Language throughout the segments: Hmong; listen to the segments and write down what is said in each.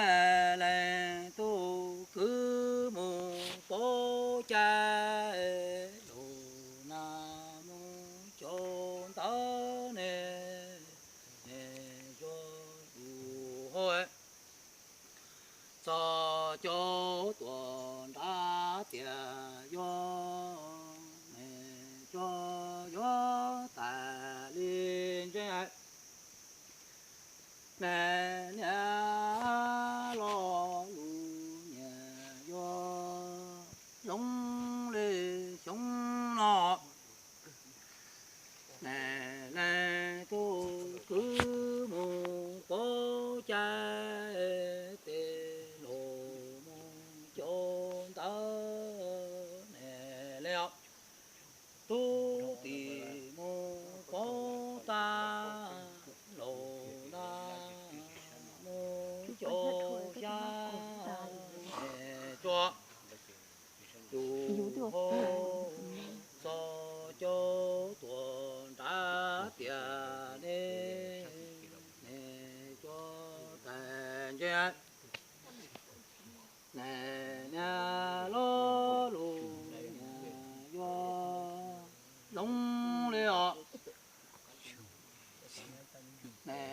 Leej tub kwv mus pab cai, lug nag mus cov ntawv ne, ne tsuas yug hau. Txog caum tuam nrad tias yuav, ne tsuas yuav tas li ntse. Ne niam lo lus niam yuav zoo li xyoo no. Ne leej tub kwv mus pab cai, tes laus mus cov ntawv ne le os. Tub tim mus pab tag, laus nag mus cov xya, ne tsuas yug hau. Txog caum tuam nrad tias ne, ne tsuas tas ntse. Ne niam lo lus niam yuav zoo li os. Ne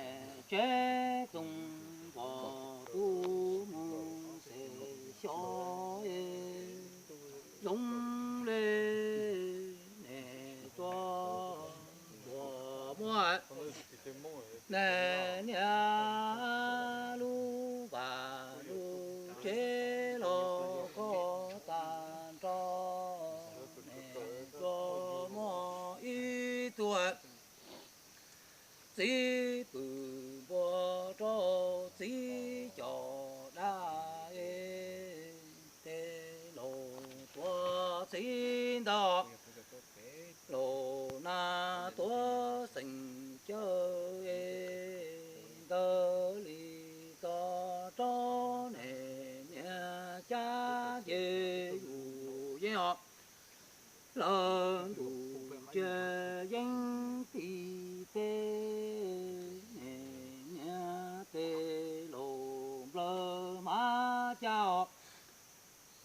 tsev txoos pom tub mus xes xyov, zoo li ne tsuas tuam muab. Ne niam lub vaj lub tsev los koj tag nrho, ne tsuas muaj ib tug txiv pw npua rau txiv coj dab, tes laus tuav txiv ntawd, laus nag tuav xeem cawv. Ntawd li tau rau ne niam cab nce yus yeeb os. Lawv ntuj tsia yeeb tim teb, ne niam tes laus nplawg mab cab os.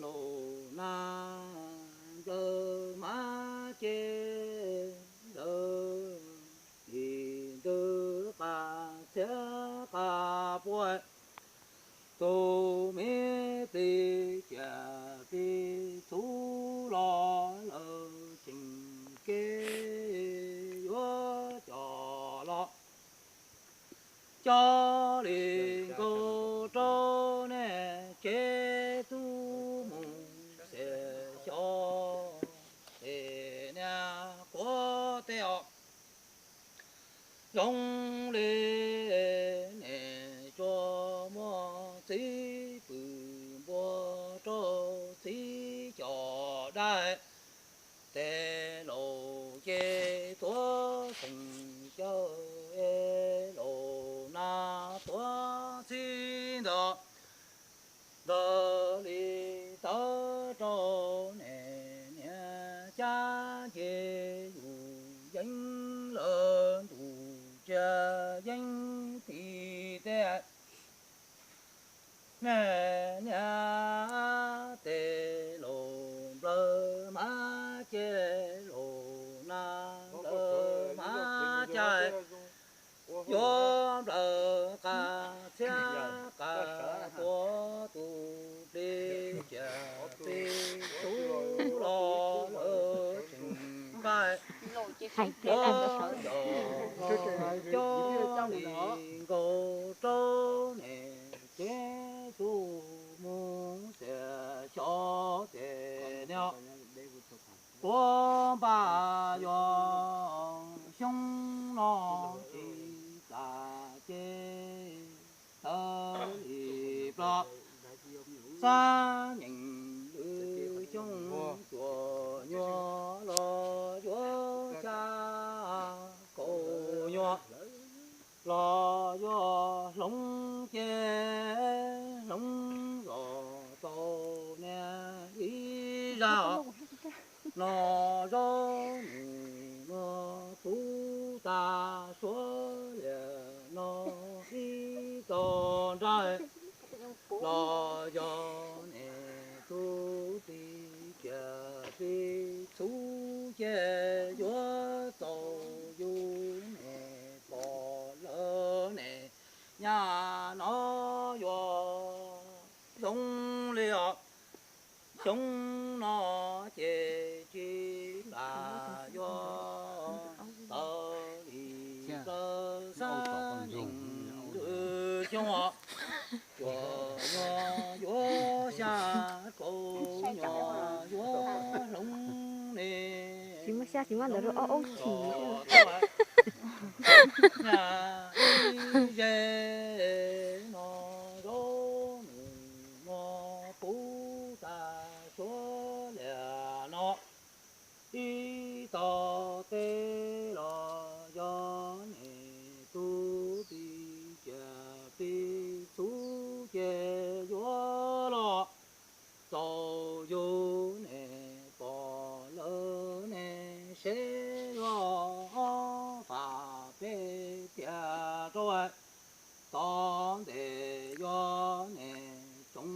Laus nag nplawg mab cab, lawv tis ntws qas txhiab qas pua. Tus me plig ciam plig txhuv los lawv tseem kev yuav coj los. Coj li nkaus rau nej tsev tub mus xiam xyov, es niag quav teb os. Zoo li ne tsuas muaj txiv pw npua rau txiv coj dab, tes laus ces tuav xeem cawv, es laus nag tuav txiv ntawd. Ntawd li tawv rau ne niam cab nce yus yeeb, lawv ntuj tsia yeeb tim teb. Ne niam tes laus nplawg mab cab, laus nag nplawg mab cab, yuav nplawg qas txhiab qas pua. Tus plig ciam plig txhuv los lawv tseem nqaij, yuav coj coj li nkaus rau nej tsev tub mus xiam xyov, ces niag quav npaj yuav xyoo no tsis tas ces tawv li plab. Xab nyeem lwm xyoo tuaj nyuaj los yuav xya kaum nyuaj, los yuav hloov ces hloov zos tau niag ib zaj. No zaub nws muag tub tag, suav liam no ib tog nrag. Los yog nej tus plig kiag plig txhub ces yuav txaus yus nej pom lawm nej nyab no yuav zoo li os. Xyoo no ces tsis tas yuav tawm li plaws xab nees lwm xyoo os. Cuaj nyuag yuav xya, kaum nyuag yuav hloov ne. Tsis muaj xya tsis muaj ntawd rau ob ob chim. Nyab ib ze no zaub nus no pub tag suav liam no. Ib tog teb los yog nej tus plig kiag plig txhub ces yuav los txaus yus nej pom lawm nej seb yuav ob fam peb tiag rau. Tom ntej yuav nej tsoom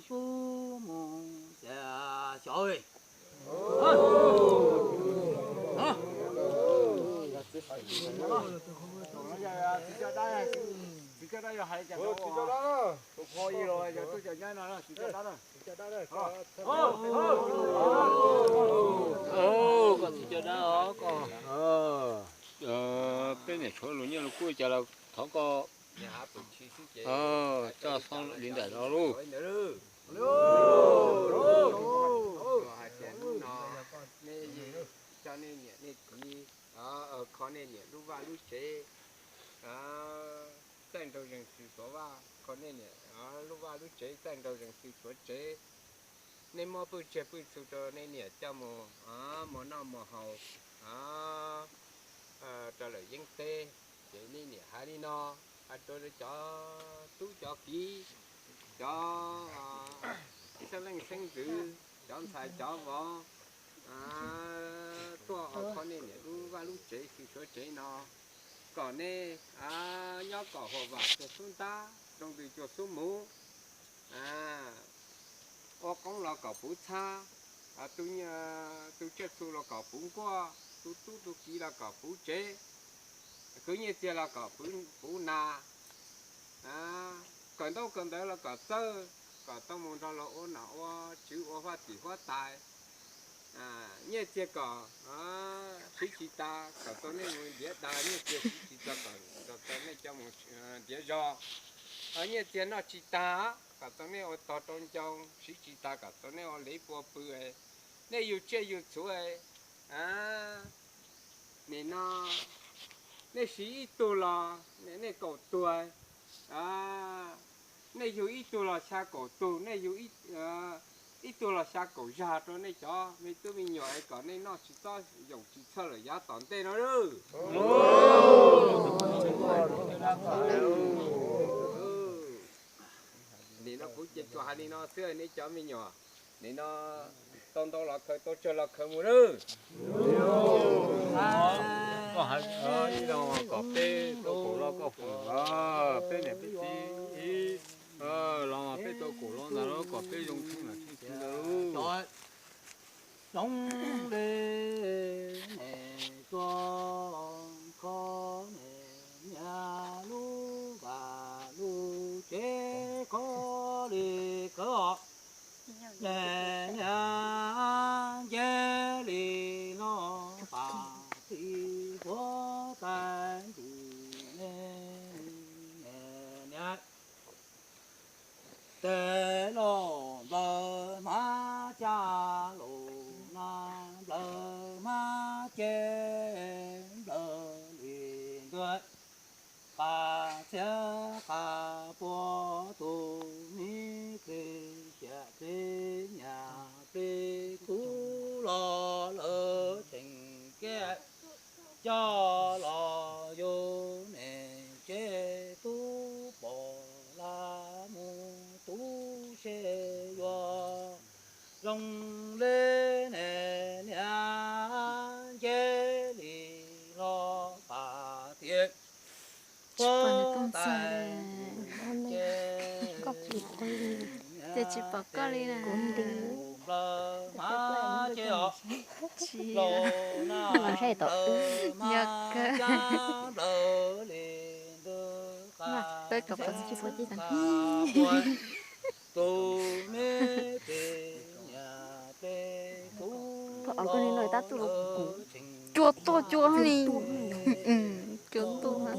tub mus xiam xyov. Koj txiv cov dab os koj. Peb niam tshuav lus nyiaj lus kub cas los thov koj coj xov li ntawm no lauj. Hais tias hnub no nej coj nej niam nej txiv, kho nej niam lub vaj lub tsev, txawj nraug zeeg xwm tuav vaj, kho nej niam lub vaj lub tsev txawj nraug zeeg xwm tuav tsev. Nej muab pwj tsiaj pwj txhu rau nej niam coj mus muas noj muas haus rau lawm yeeb teb. Ces nej niam hais li no, hais rau cov tub cov kiv, cov xeeb leej xeeb ntxwv, cov ntxhais cov vauv, tuaj kho nej niam lub vaj lub tsev xwm tuav tsev no, kom nej nyob kom huam vam cuag xub ntab, zoo ntws cuag xub muv, ua qoob los kom puv txhab, tu tsiaj txhu los kom puv nkuaj, tu tub tu kiv los kom puv tsev, khwv nyiaj txiag los kom puv nas, kawm ntaub kawm ntawv los kom txawj, kom tau mus nrog luag ua nom ua tswv ua huab tim huab tais. Nyiaj txiag kom siv tsis tas, kom tau nej mus ntiav dag, nyiaj txiag siv tsis tas, kom tau nej coj mus ntiav zog. Nyiaj txiag noj tsis tag, kom tau nej ua tog rau ncoo, siv tsis tas kom tau nej ua lev pua pw. Nej yug tsiaj yug txhu, nim no nej siv ib tug los nej kaum tug, nej yug ib tug los xya kaum tug, nej yug ib tug los xya kaum zag rau nej cov me tub me nyuam es kom nej noj tsis txob yoom tsis txhawj lawm yav tom ntej no. Nim no kuv ces tsuas hais li no xwb nej cov me nyuam, nim no tau ntau los khaws, tau tsawg los khaws mus lawm. Koj hais ib lo kom peb tau kaum lo koj foom, peb niam peb txiv ib lo peb tau kaum lo ntawd los kom peb zoo tsheej los tsheej tsis ntawd. Zoo li nej tuaj kho nej niam lub vaj lub tsev, kho li kawg os. Nej niam nce li no pam txi huab tais ntim nej niam. Tes los nplawg hmab, caj los na nplawg hmab, ces nplawg li ntuag, qas txhiab qas pua, tus me plig xiam plig nyab plig kub los lawv tseem kiag coj los yug nej tsev tub pom laj mus tub se yuav zoo li nej niam nce li los pam tias huab tais ces Ces tsis pom koj li na. Kuv nti. Tsis, yog kawg. Peb kom pom tsis pom tib tas. Koj li no tab tuaj los kuv cua tuaj cua li. Cua tuaj.